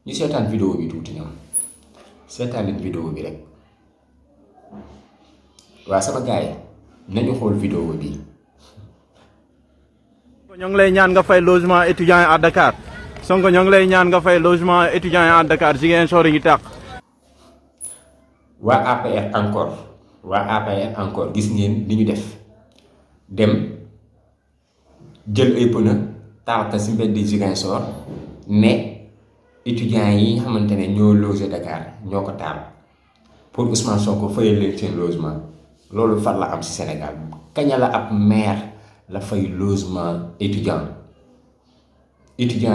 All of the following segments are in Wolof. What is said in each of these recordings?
ñu seetaan vidéo bi tuuti ñoom seetaan leen vidéo bi rek waa sama gars yi nañu xool vidéo bi. ñoo ngi lay ñaan nga fay logement étudiant à Dakar Sonko ñoo ngi lay ñaan nga fay logement étudiant à Dakar Ziguinchor yi ngi tàq. waa APR encore gis ngeen li ñu def dem jël ay pneu taal ko si mbedd Ziguinchor ne étudiants yi nga xamante ne ñoo logé Dakar ñoo ko taal pour Ousmane Sonko fayal leen seen logement loolu fan la am si Sénégal kaña la ab maire la fay logement étudiant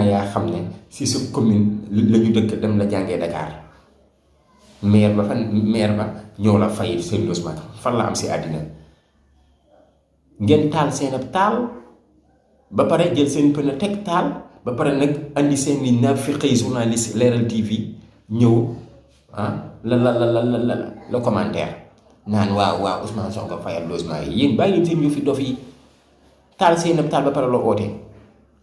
yaa xam ne si sa commune la ñu dëkk dem la jàngee Dakar maire ba ñoo la fay seen logement fan la am si àddina ngeen taal seen ab taal ba pare jël seen pneu teg taal ba pare nag andi seen i nafiqi journaliste Leral TV ñëw la commentaire naan waaw Ousmane Sonko fayal logement yi yéen bàyyi leen seen yëfi dof yi taal seen ab taal ba pare loo oote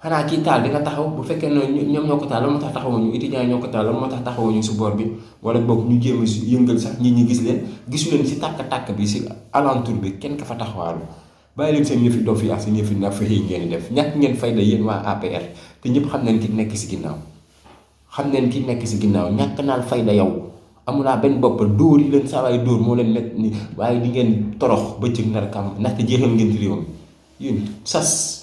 xanaa kii taal dina taxaw bu fekkee ne ñoom ñoo ko taal lan moo tax taxawuñu étudiants ñoo ko taal lan moo tax taxawuñu si boor bi wala boog ñu jéem a yëngal sax nit ñi gis leen gisu leen si tàkk-tàkk bi si alentour bi kenn ka fa taxawaalu bàyyi leen seen yëfi dof yi ak seen yëfi naaf yi ngeen di def ñàkk ngeen fayda yéen waa APR te ñëpp xam nañ ki nekk si ginnaaw ñàkk naal fayda yow amulaa benn bopp dóor yi leen saa waay dóor moo leen nekk ni waaye di ngeen torox bëccëg nar kam ndaxte jeexal ngeen ci réew mi yéen sas